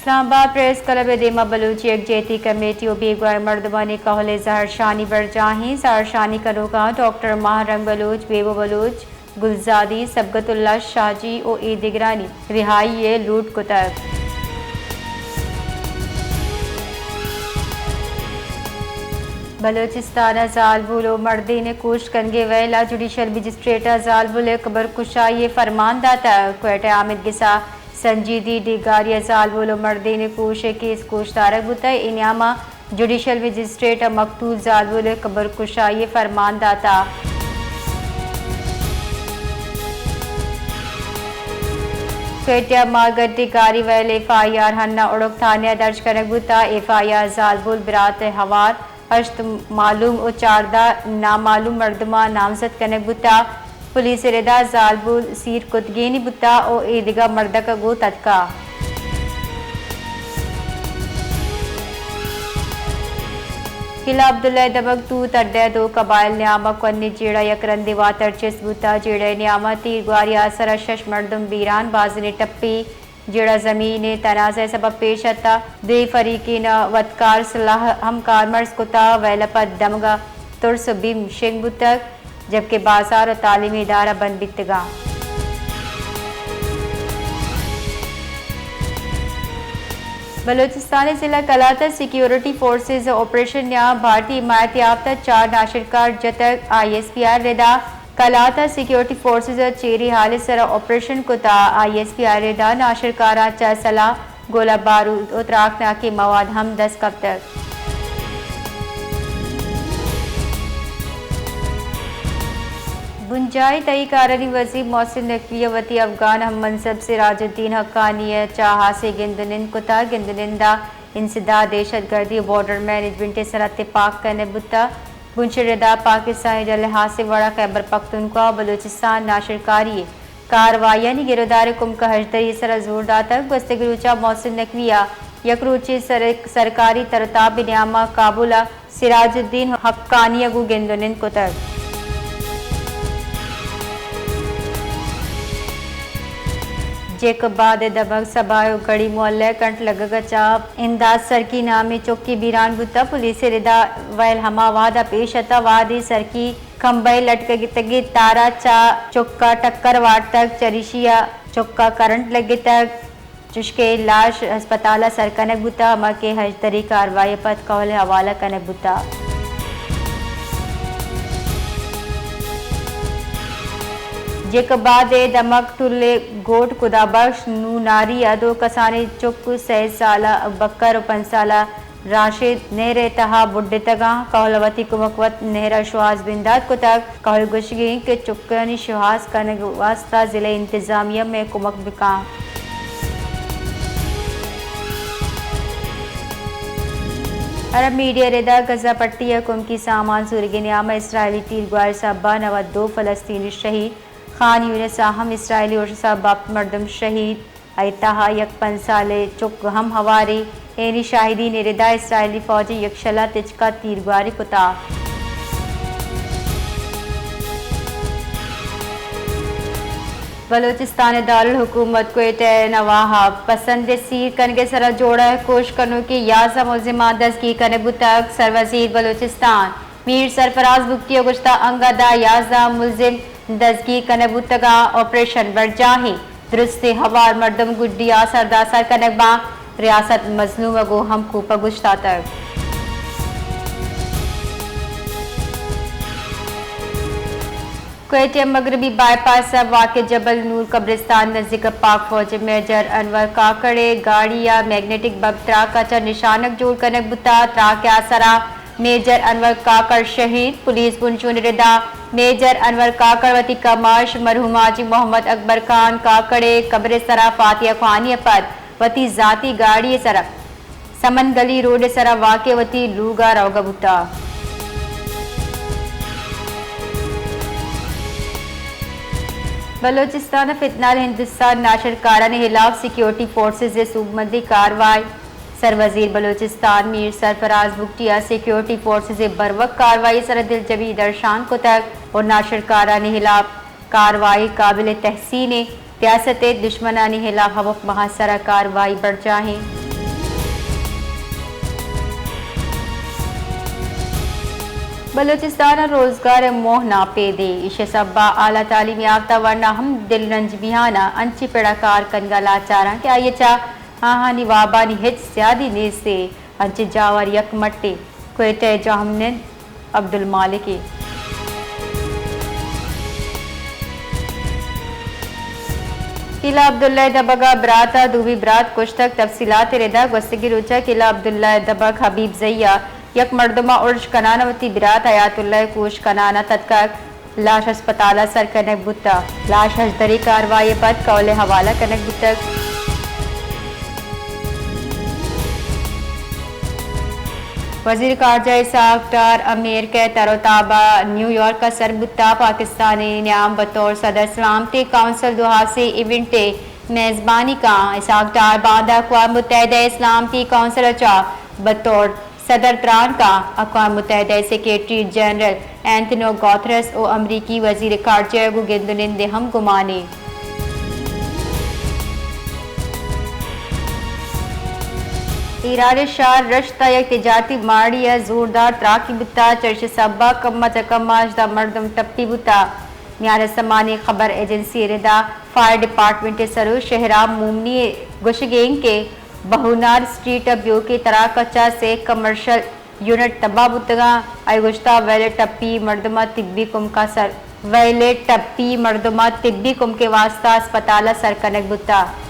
اسلام آباد press club ءِ دیما بلوچی یکجہتی کمیٹی و بیگواہیں مردمانی کہول ءِ زہرشانی برجاہیں۔ زہرشانی کنوکاں ڈاکٹر ماہ رنگ بلوچ، بیبو بلوچ، گلزادی، صبغت اللہ شاہ جی و اے دگرانی رہائی ءِ لوٹ کتگ۔ بلوچستان ءَ زالبول و مردین ءِ کوش کنگ ءِ ویل ءَ جوڈیشل مجسٹریٹ ءَ زالبول ءِ قبر کشائی ءِ فرمان داتگ۔ کوئٹہ ءِ آمید گس ءَ سنجیدی ڈیگاری ءَ زالبول و مردین ءِ کوش ءِ کیس گوشدارگ بوتگ۔ اے نیام ءَ جوڈیشل مجسٹریٹ ءَ مقتول زالبول ءِ قبر کشائی ءِ فرمان داتگ۔ کوئٹہ ءَ مارگٹ ڈیگاری ویل ایف آئی آر ہن ءَ اڑک تھانہ ءَ درج کنگ بوتگ۔ ایف آئی آر زالبول برات ءِ ہوار ہشت معلوم و چاردہ نامعلوم مردماں نامزد کنگ بوتگ۔ پولیس ءِ ردا زالبول سیر کتگینی بوتگ و اے دگہ مردک گوں تتکگ۔ قلعہ عبداللہ ءِ دمگ توت اڈہ ءَ دو قبائل نیام ءَ کوھنیں جیڑہ یک رندے واتر چست بوتگ۔ جیڑہ ءِ نیام ءَ تیرگواری ءِ آسر ءَ شش مردم بیران، بازینے ٹپی۔ جیڑہ زمین ءِ تنازعہ ءِ سبب پیش اتگ۔ دوئیں فریقین ءَ وتکار سلاہ ہم کارمرز کتگ۔ ویل ءَ پد دمگ ءَ ترس ءُ بیم شنگ بوتگ، جبکہ بازار ءُ تعلیمی ادارہ بند بیتگ انت۔ بلوچستان ءِ ضلع قلات ءَ سیکیورٹی فورسز ءِ آپریشن ءَ بھارتی حمایت یافتہ چار ناشرکار جتگ۔ آئی ایس پی آر ءِ ردا قلات ءَ سیکیورٹی فورسز ءَ چیری ہال ءِ سرا آپریشن کتگ۔ آئی ایس پی آر ءِ ردا ناشرکاراں چہ سلاح، گولہ بارود ءُ تراکناکیں مواد ہم دست کپتگ۔ بنجاہی تہی کارانی وزیر محسن نقوی ءَ وتی افغان ہم منصب سراج الدین حقانی ءَ چہ ہاسیں گند ءُ نند کتگ۔ گند ءُ نند ءَ انسداد، دہشت گردی ءُ بارڈر مینجمنٹ ءِ سرا تپاک کنگ بوتگ۔ بنجاہی ردا پاکستانی ڈل ءِ ہاسیں وڑ ءَ خیبر پختونخوا ءُ بلوچستان ناشرکاری ءِ کاروائیانی گرودار ءِ کمک ءُ ہژدری ءِ سرا زور داتگ۔ گوستگیں روچ ءَ محسن نقوی ءَ یک روچیں سر-، سرکاری تر ءُ تاب ءِ نیام ءَ کابل ءَ سراج الدین حقانی ءَ گوں گند ءُ نند کتگ۔ جیکب آباد ءِ دمگ سبا ءُ گڑی محلہ ءَ کرنٹ لگگ ءَ چہ امداد سرکی نامیں چکے بیران بوتگ۔ پولیس ءِ ردا ویل ہما وہد ءَ پیش اتگ، وہدے سرکی کمبہ ءِ لٹکتگیں تار ءَ چہ چک ءَ ٹکر وارتگ، چریشی ءَ چک ءَ کرنٹ لگتگ۔ چشکہ لاش ہسپتال ءَ سر کنگ بوتگ، ہما کہ ہژدری کاروائی ءَ پد کہول ءِ حوالہ کنگ بوتگ۔ جیکب آباد ءِ دمگ ٹل ءِ گوٹ خدا بخش نوناری ءَ دو کسانیں چک، سئے سالہ ابوبکر ءُ پنچ سالہ راشد نہر ءِ تہا بڈتگ انت۔ کہول ءَ وتی کمک وت نہر ءَ شوہاز بندات کتگ۔ کہول ءِ گوشگ انت کہ چکانی شوہاز کنگ ءِ واستہ ضلعی انتظامیہ مئے کمک بکنت۔ عرب میڈیا ءِ ردا غزہ پٹی ءَ کمکی سامان زورگ ءِ نیام ءَ اسرائیلی تیرگواری ءِ سبب ءَ نود ءُ دو فلسطینی شہید، خان یونس ءَ ہم اسرائیلی ارش ءِ سبب ءَ ہپت مردم شہید۔ آئی ءِ تہا یک پنچ سالیں چک ہم ہواریں۔ عینی شاہدینانی ردا اسرائیلی فوج ءَ یک شل ءَ تچک ءَ تیرگواری کتگ۔ بلوچستان ءِ دارالحکومت کوئٹہ ءِ نواحا پسند ءِ سیر کنگ ءِ سرا جوڑ ءُ کوش کنوکیں یازدہ ملزمان دزگیر کنگ بوتگ۔ سروزیر بلوچستان میر سرفراز بگٹی ءَ گوشتگ، انگت ءَ یازدہ ملزم دزگیر کنگ بوتگ ءُ آپریشن برجاہ اِنت۔ درستیں ہوار مردم گڈی آسر داسر کنگ باں۔ ریاست مظلوم ءَ گوں ہمکوپگ اوشتاتگ۔ کوئٹہ ءِ مغربی بائی پاس ءَ واقع جبل نور قبرستان ءِ نزیک ءَ پاک فوج ءِ میجر انور کاکڑ ءِ گاڑی ءَ میگنیٹک بمب تراک ءَ چہ نشانگ جوڑ کنگ بوتگ۔ تراک ءِ آسر ءَ میجر انور کاکڑ شہید۔ پولیس بنشون ءِ ردا میجر انور کاکڑ وتی کماش مرحوم حاجی محمد اکبر خان کاکڑ ءِ قبر ءِ سرا فاتحہ خوانی ءَ پد وتی ذاتی گاڑی ءِ سرا سمن گلی روڈ ءِ سرا واقع وتی لوگ ءَ روگ ءَ بوتگ۔ بلوچستان ءَ فتنہ الہندوستان ناشرکارانی ہلاپ سیکیورٹی فورسز ءِ سوبمندیں کاروائی۔ سروزیر بلوچستان میر سرفراز بگٹی ءَ سیکیورٹی فورسز ءِ بروک کاروائی ءِ سرا دلجمی درشان کتگ ءُ ناشرکارانی ہلاپ کاروائی قابل تحسین اِنت۔ ریاست ءِ دشمنانی ہلاپ ہمک ماہ ءِ سرا کاروائی برجاہ اِنت۔ بلوچستان ءَ روزگار ءِ موہ ناپیدیں، ایشی ءِ سبب ءَ اعلی تعلیم یافتہ ورنا ہم دلرنج بیان ءَ انچیں پڑ ءَ کار کنگ ءَ لاچار اَنت کہ آئی ءَ چہ آہانی وابانی ہچ سیادی نیست۔ انچیں جاور یک مٹے۔ کوئٹہ ءِ جاہمنند عبدالمالک ءِ۔ قلعہ عبداللہ ءِ دبگ ءَ برات ءَ دومی برات کشتگ۔ تفصیلات ءِ ردا گوستگیں روچ ءَ قلعہ عبداللہ ءِ دبگ حبیب زئی ءَ یک مردم ءَ ارش کنان ءَ وتی برات حیات اللہ ءِ کوش کنان ءَ تتکگ۔ لاش ہسپتال ءَ سر کنگ بوتگ۔ لاش ہژدری کاروائی ءَ پد کہول ءِ حوالہ کنگ بوتگ۔ وزیر خارجہ اسحاق ڈار امریکہ ءِ تر ءُ تاب ءَ نیویارک ءَ سر بوتگ۔ پاکستان ءِ نیام بطور صدر سلامتی کونسل دو ہاسیں ایونٹ ءِ میزبانی کنت۔ اسحاق ڈار باندا اقوام متحدہ ءِ سلامتی کونسل ءَ چہ بطور صدر تران کنت۔ اقوام متحدہ ءِ سیکرٹری جنرل اینتونیو گوترس ءُ امریکی وزیر خارجہ ءَ گوں گند ءُ نند ءِ ہم گمان اِنت۔ ایران ءِ شہر رشت ءَ یک تجارتی ماڑی ءَ زوردار تراکی بوتگ، چریشی ءِ سبب ءَ کم ءَ چہ کم ءَ ہژدہ مردم ٹپی بوتگ۔ میان استمانی خبر ایجنسی ءِ ردا فائر ڈیپارٹمنٹ ءِ سروک شہرام مومنی ءِ گوشگ اِنت کہ بہونار اسٹریٹ ءَ بیوکیں تراک ءَ چہ سے کمرشل یونٹ تباہ بوتگ اَنت۔ آئی ءَ گوشتگ ویل ءِ ٹپی مردم ءَ طبی کمک ءَ سر، ویل ءِ ٹپی مردم ءَ طبی کمک ءِ واستہ ہسپتال ءَ سر کنگ بوتگ۔